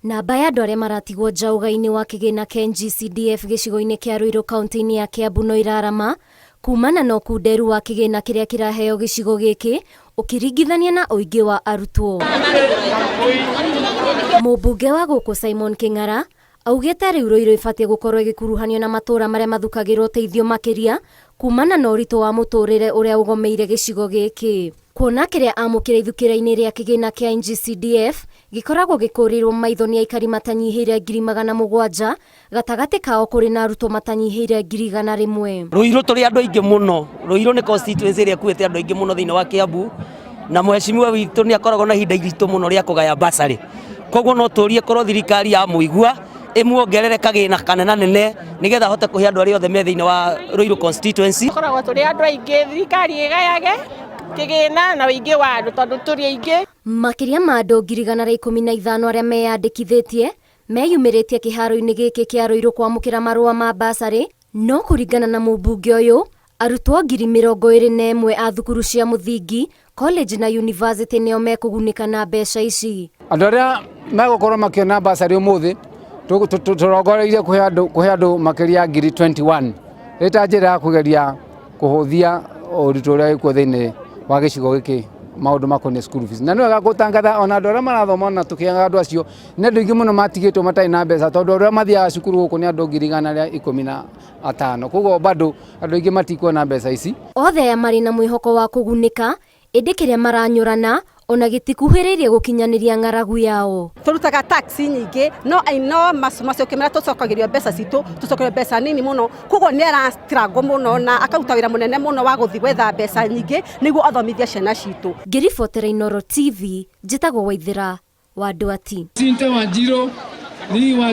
Namba ya andũ arĩa maratigwo nja ũgai-inĩ wa kĩgĩna kĩa NGCDF gĩcigo-inĩ kĩa Ruiru kaunti-inĩ ya Kiambu no irarama kumana na ũkunderu wa kĩgĩna kĩrĩa kĩraheo gĩcigo gĩkĩ ũkĩringithania na ũingĩ wa arutwo. Mũmbunge wa gũkũ Simon Kĩng'ara augĩte rĩu Ruiru ĩbatiĩ gũkorwo ĩgĩkuruhanio na matũũra marĩa mathukagĩrwo ũteithio makĩria kumana na ũritũ wa mũtũrĩre ũrĩa ũgomeire gĩcigo gĩkĩ. Kuona kĩrĩa amũkĩra ithukĩra-inĩ rĩa kĩgĩna kĩa NGCDF gĩkoragwo gĩkũrĩirwo maitho nĩ aikari matanyihĩire 700,000, gatagatĩ kao kũrĩ na arutwo matanyihĩire 100,000. Ruiru tũrĩ andũ aingĩ mũno. Ruiru nĩ constituency ĩrĩa ĩkuĩte andũ aingĩ mũno thĩinĩ wa Kiambu, na mheshimiwa witũ nĩ akoragwo na ihinda iritũ mũno rĩa kũgaya bursary. Koguo no tũrie korwo thirikari yamũigua ĩmuongerere kagĩna kanenanene nĩgetha ahote kũhe andũ arĩa othe me thĩinĩ wa Ruiru constituency. Tũkoragwo tũrĩ andũ aingĩ, thirikari ĩgayage kĩgĩna na ũingĩ wa andũ tondũ tũrĩ aingĩ. Makĩria ma andũ 115,000 arĩa meyandĩkithĩtie meyumĩrĩtie kĩharo-inĩ gĩkĩ kĩa Ruiru kwamũkĩra marũa ma bursary, no kũringana na mũmbunge ũyũ, arutwo 21,000 a thukuru cia mũthingi, college na university nĩo mekũgunĩka na mbeca ici. Andũ arĩa megũkorwo makĩona bursary ũmũthĩ tũrongoreirie kũhe andũ makĩria ya 21,000 ĩ ta njĩra ya kũgeria kũhũthia ũritũ ũrĩa wĩkuo thĩinĩ wa gĩcigo gĩkĩ maũndũ makoniĩ school fees. Na nĩ wega gũtangatha ona andũ arĩa marathoma ona tũkĩaga andũ acio nĩ andũ aingĩ mũno matigĩtwo matarĩ na mbeca tondũ andũ arĩa mathiaga cukuru gũkũ nĩ andũ 115,000, koguo bado andũ aingĩ matikuona mbeca ici. Othe aya marĩ na mwĩhoko wa kũgunĩka ĩndĩ kĩrĩa maranyũrana ona gĩtikuhĩrĩirie gũkinyanĩria ng'aragu yao. Tũrutaga tax nyingĩ no no macokio marĩa tũcokagĩrio mbeca citũ tũcokagĩrio mbeca nini mũno, koguo nĩ ara struggle mũno na akaruta wĩra mũnene mũno wa gũthiĩ gwetha mbeca nyingĩ nĩguo athomithie ciana citũ. Ngĩribotera Inooro TV, njĩtagwo Waithĩra wa Nduati. Sinta Wanjiru, ni wa